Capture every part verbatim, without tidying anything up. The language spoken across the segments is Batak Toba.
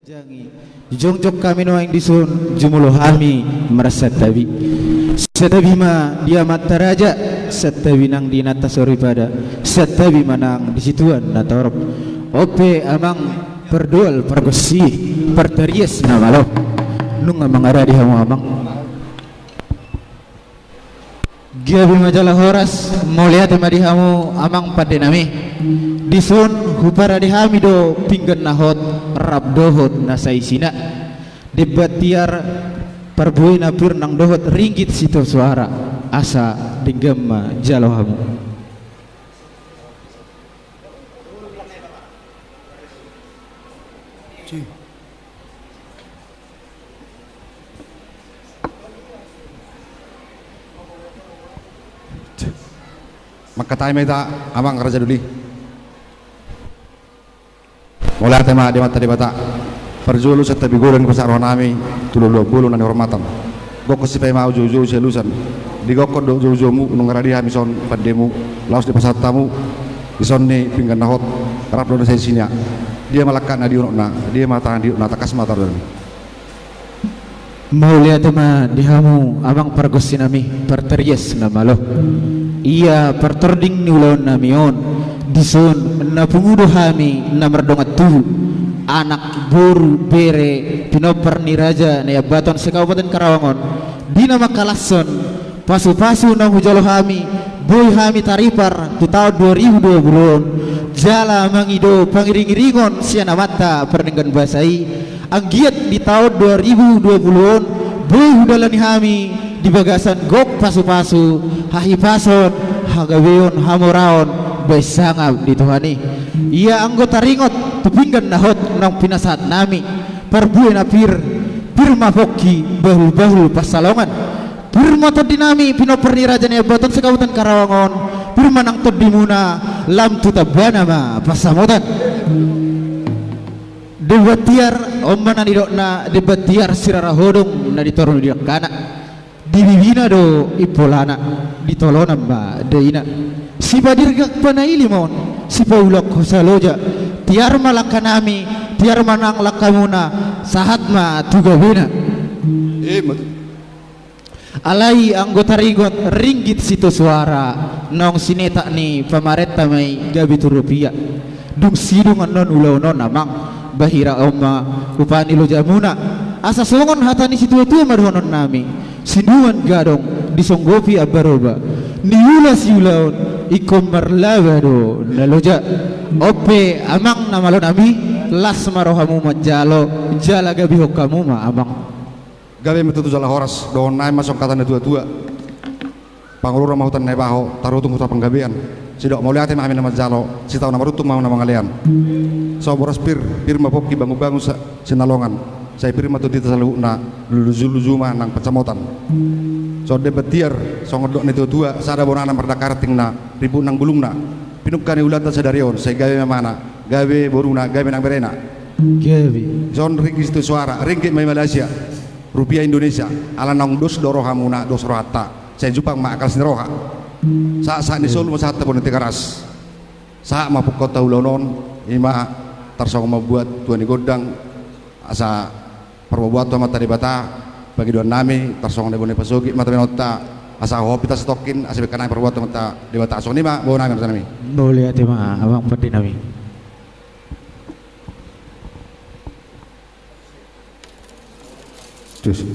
Jangi jongjong hami nuaeng dison, jumolo hami marsantabi. Santabi ma di amanta raja, santabi nang di inanta soripada, santabi ma nang di situan na torop. On pe amang pardoal pargonsi, partarias na malo. Nunga mangaradi hamu amang. Gabe ma jala horas, mauliate ma di hamu amang pande nami. Dison huparade hami do pinggan na hot rap dohot na saisina. Demban tiar, parbue na pir nang dohot ringgit sitio soara, asa denggan ma jalo hamu. Mangkatai ma hita amang raja doli. Mauliate ma di amanta Debata. Parjolo santabi godang dipasahat rohanami tu loloan bolon na nihormatan. Gokhon sipaima, joujou sialusan. Digokhon do joujoumu, nunga radi hami son pandemu. Laos dipasahat hamu dison ni pinggan na hot rap dohot na saisina. Dia ma langkatna di unokna, dia ma hatana di unokna, tangkas ma tarudan. Mauliate ma di hamu amang pargonsinami, partarias na malo. Ia partording ni ulaonnami on, dison na pungu do hami na mardongan tubu, anak, boru, bere, pinompar ni Raja Naiambaton se-Kabupaten Karawang on, di na mangkalashon pasupasu naung hujalo hami, boi hami taripar tu taon dua ribu dua puluh on, jala mangido pangiringiringon sian amanta pardenggan basa i, anggiat di taon dua ribu dua puluh on boi hudalani hami di bagasan gok pasupasu, hahipason, hagabeon, hamoraon, bahen sangap di Tuhan i. Ia anggo taringot tu pinggan na hot naung pinasahatnami, parbue na pir, pir ma pongki, bahulbahul pansalongan. Pir ma tondinami pinompar ni Raja Naiambaton se-Kabupaten Karawang on, pir ma nang tondimuna lam tu tambana ma pansamotan. Demban tiar, on ma na nidokna, demban tiar sirara hodong na di toru ni dangkana. Di bibina do impolana, di tolonan ma daina. Sipadirgak panaili ma on, sipaulak hosa loja. Tiar ma langkanami, tiar ma nang langkamuna, sahat ma tu gabena. Ima tutu. Alai anggo taringot ringgit sitio soara, naung sinetak ni pamarenta ma i gabe tu rupia. Dung sidung annon ulaon on amang, ba hira on ma upa ni lojamuna. Asa songon hata ni situatua ma dohononnami, sinungan gadong disonggopi ambaroba, niula siulaon ingkon marlaba do na loja. On pe amang na malonami, las ma rohamu manjalo, jala gabehon hamu ma amang. Gabe ma tutu jala horas, dohononnami ma songon hata ni natuatua. Pangururan ma huta na nibaho, tarutung huta panggabean. Sidok mauliate ma hami na manjalo, sitahu na maruntung ma na mangalean. Songon boras pir, pir ma pongki, bangunbangun sa-, sinalongan. Sai pir ma tondinta saluhutna, lujuluju ma nang pansamotan. Songon demban tiar, songon dok ni natuatua, sada bonana mardangka rantingna, ribut nang bulungna. Pinungka ni ulaonta sadari on, sai gabe ma amana, gabe boruna, gabe nang berena. Gabe. Songon ringgit sitio soara, ringgit ma i Malaysia. Rupia Indonesia, ala naung dos do rohamuna, dos rohanta, sai jumpang ma angka las ni roha. Sahat, sahat ni solu ma sahat tu bona ni Tigaras. Sahat ma pungkaonta ulaon on, ima tarsongon mambuat tua ni gondang, asa parbuatbuat tu Amanta Debata, pangidoannami, tarsongon na boi pasogit ma hita, asa hohom hita sitongkin, asa bengkanami parbuat tu Amanta Debata, songon i ma boanami, rajanami. Mauliate ma amang pandenami. Terus.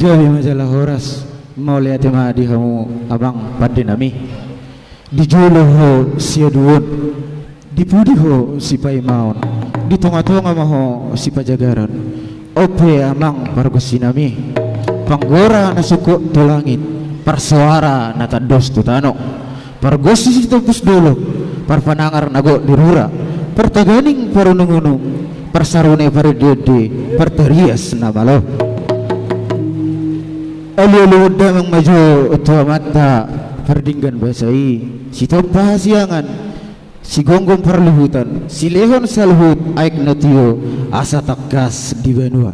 Gabe ma jala horas, mauliate ma di hamu amang pande nami. Di jolo ho siaduon, di pudi ho sipaimaon, di tonga-tonga ma ho sipajagaron. On pe amang pargonsi nami, panggora na sungkot tu langit, parsoara na tandos tu tano, pargonsi sitompus dolok, parpanangar na gok di rura, partaganing parunung-unung, parsarune parende-ende, partarias na malo. Alu-aluhon damang ma jo tu Amanta Pardenggan Basa i, sitompa hasiangan, sigomgom parluhutan, silehon saluhut aek na tio, asa tangkas di banua.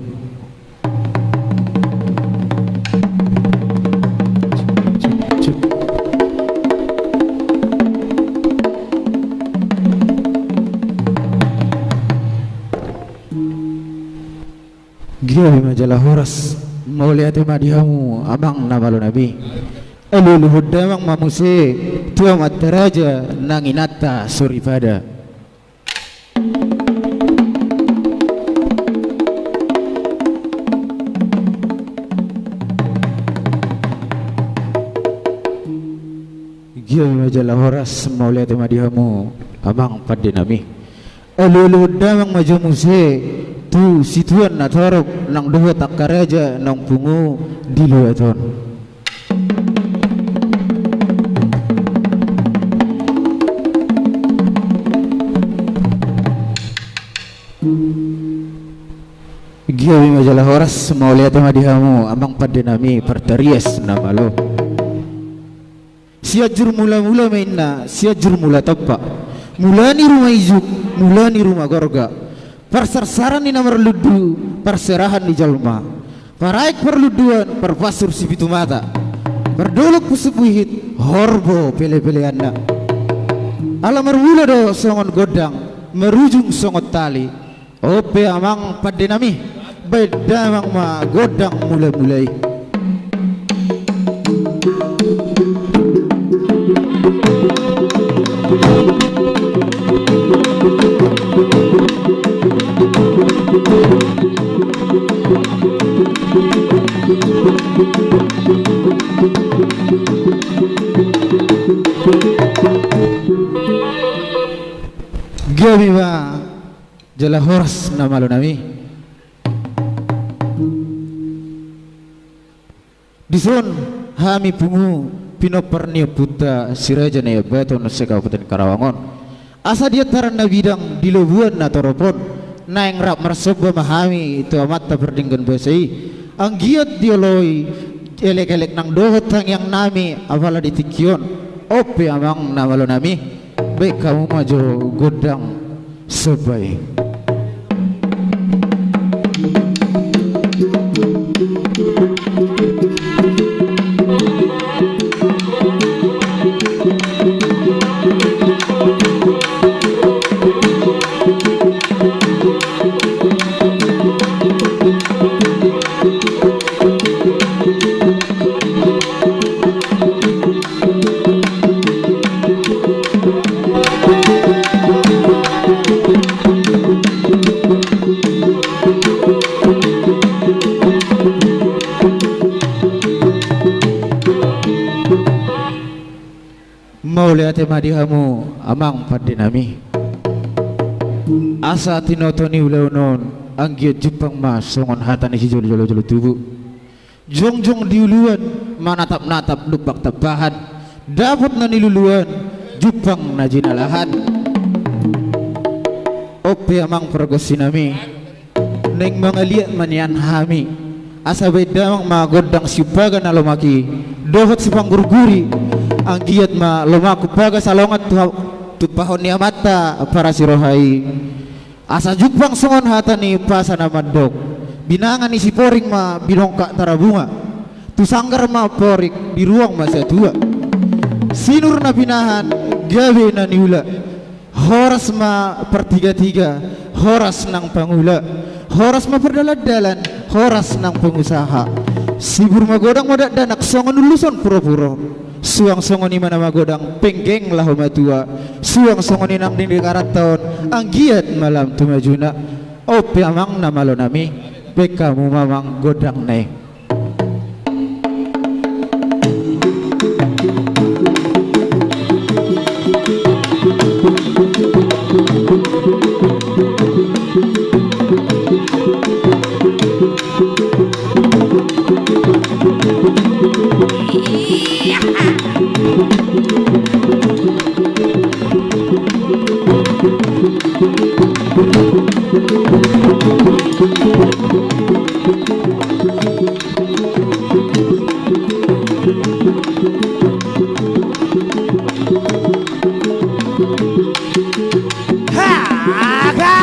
Gabe ma jala horas, mauliate ma di hamu amang na malo nami. Alu-aluhon damang ma muse tu amanta raja nang inanta soripada. Gabe ma jala horas, mauliate ma di hamu amang pande nami. Alu-aluhon damang ma jo muse tu situan na torop nang dohot angka raja naung pungu di luat on. Gabe ma jala horas, mauliate ma di hamu amang pande nami, partarias na malo. Sianjur mula-mula ma inna, Sianjur mula tompa. Mula ni ruma ijuk, mula ni ruma gorga. Parsarsaran ni na marlundu, parserahan ni jolma. Paraek parlunduan, parpansur sipitu mata. Pardolok pusuk buhit, horbo pele-peleanna. Ala marmula do songon gondang, marujung songon tali. On pe amang pande nami, baen damang ma gondang mula-mula i. Gabe ma jala horas na malo nami. Dison hami pungu pinompar ni ompunta Si Raja Naiambaton se-Kabupaten Karawang on. Asa di antaran na bidang di lobuan na torop on, naeng rap marsomba ma hami tu Amanta Pardenggan Basa i. Anggiat dioloi elek-elek nang dohot tangiang nami apala di tingki on. On pe amang na malo nami. Baen hamu ma jo gondang somba i. Ate ma di hamu amang pande nami. Asa tinoto ni ulaon on, anggiat jumpang ma songon hata ni sijolo-jolo tubu. Jongjong di uluan, manatap-natap lumpak tampahan. Dapot na niluluan, jumpang na jinalahan. On pe amang pargonsi nami, naeng mangaliat ma nian hami. Asa baen damang ma gondang siumpaga na lomak i dohot sipanggurguri. Anggiat ma lomak umpaga salongan tuha-, tumpahon ni amanta parasi roha i. Asa jumpang songon hata ni umpasa na mandok, binanga ni Siporing ma binongkak tarabunga. Tu sanggar ma porik, di ruang ma satua. Sinur na pinahan, gabe na niula. Horas ma partigatiga, horas nang pangula. Horas ma pardalandalan, horas nang pangusaha. Sibur magodang ma dakdanak songon uluson puropuro. Suang songon i ma na magodang penggeng laho matua. Suang songon i nang dengdeng aranta on, anggiat ma lam tu majuna. On pe amang na malo nami, baen hamu ma amang gondang na i. Ha! Ha! Ha!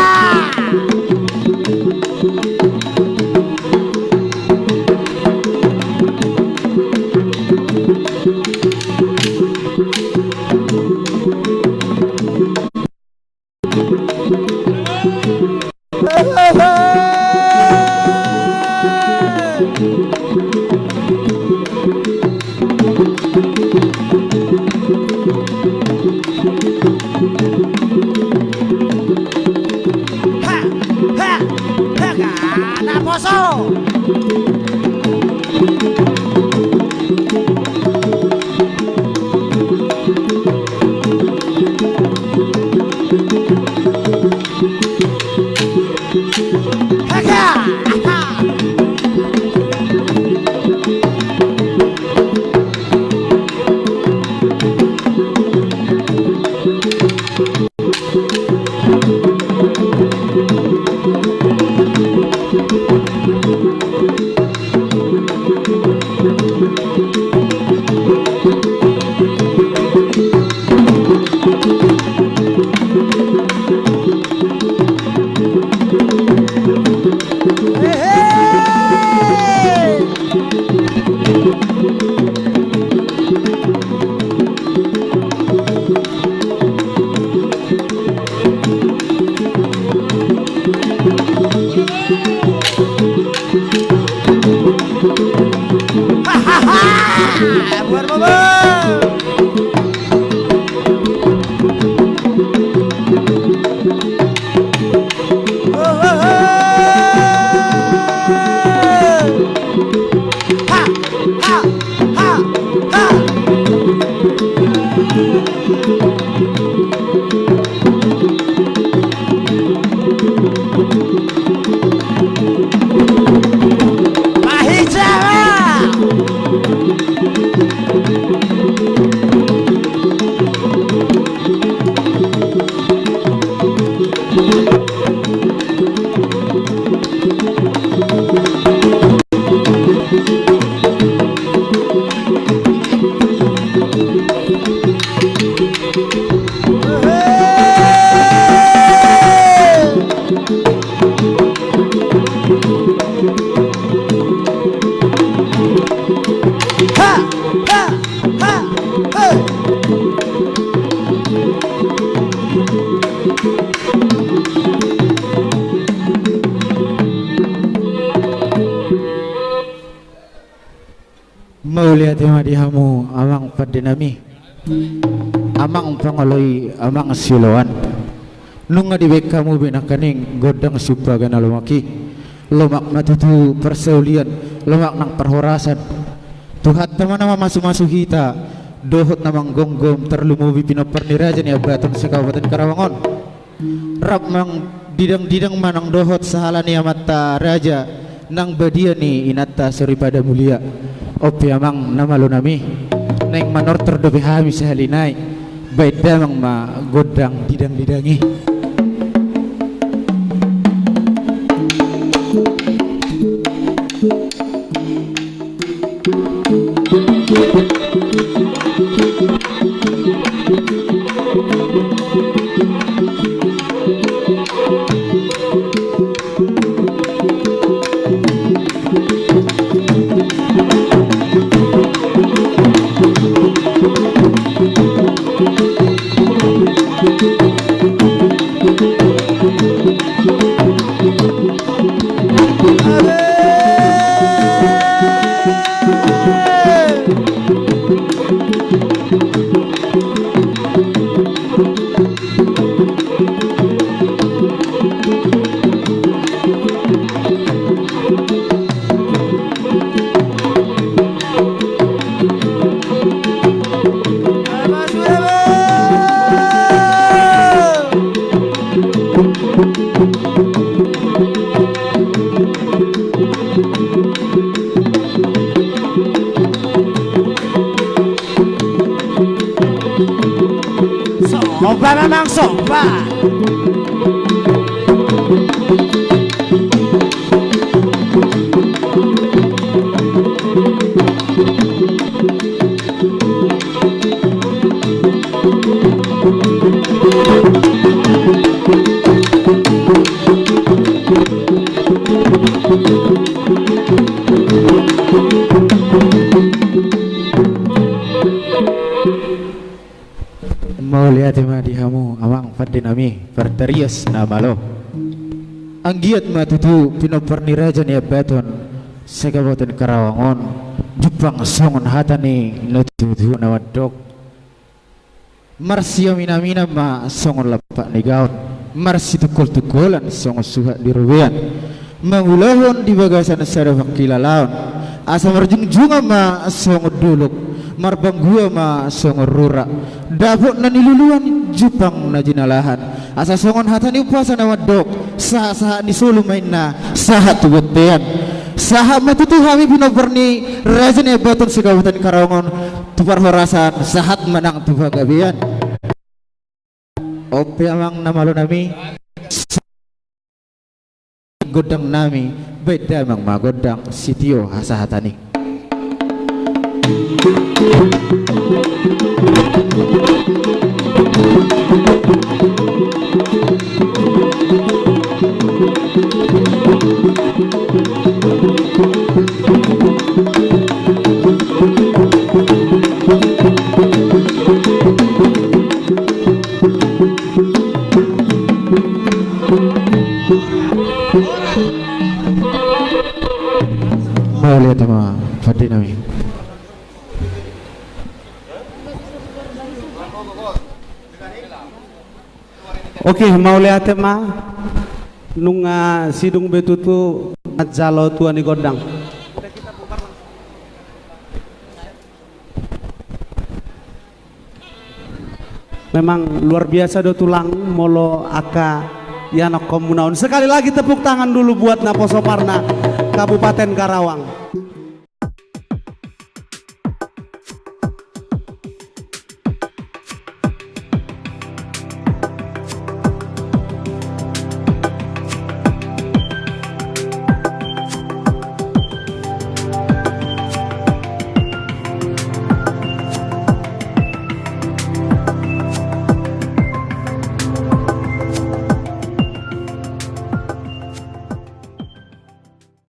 Naposo! Mauliate ma di hamu amang pande nami, amang pangoloi, amang siloan. Nunga dibaen hamu be nangkaning gondang siumpaga na lomak i. Lomak ma tutu parsaulian, lomak nang parhorasan. Tuhanta ma na mamasumasu hita, dohot na manggomgom, tarlumobi pinompar ni raja ni Ambaton se-Kabupaten Karawang on. Rap mangdidang-didang ma nang dohot sahala ni amanta raja nang badia ni inanta soripada mulia. On pe amang na malo nami, naeng manortor dope hami sahali nai. Baen damang ma gondang didang-didang i. Somba memang somba. Mauliate ma di hamu amang pande nami, partarias na malo. Anggiat ma tutu pinompar ni raja ni Ambaton se-Kabupaten Karawang on jumpang songon hata ni natuatua na mandok: Marsiaminaminan ma songon lampak ni gaol, marsitungkoltungkolan songon suhat di robean, mangulahon di bagasan sada pangkilalaon, asa marjungjungan ma songon dolok, marbanggua ma songon rura, dapot na niluluan, jumpang na jinalahan, asa songon hata ni umpasa na mandok: Sahatsahat ni solu ma inna sahat tu bontean. Sahat ma tutu hami pinompar ni raja ni Ambaton se-Kabupaten Karawang on tu parhorasan, sahat ma nang tu panggabean. On pe amang na malo nami, gondang nami, baen damang ma gondang sitio hasahatan i. Mauliate ma pande nami. Oke, mauliate ma. Nunga sidung be tutu manjalo tua ni gondang. Memang luar biasa do tulang molo angka ianakhonmuna on. Sekali lagi tepuk tangan dulu buat naposo parna Kabupaten Karawang.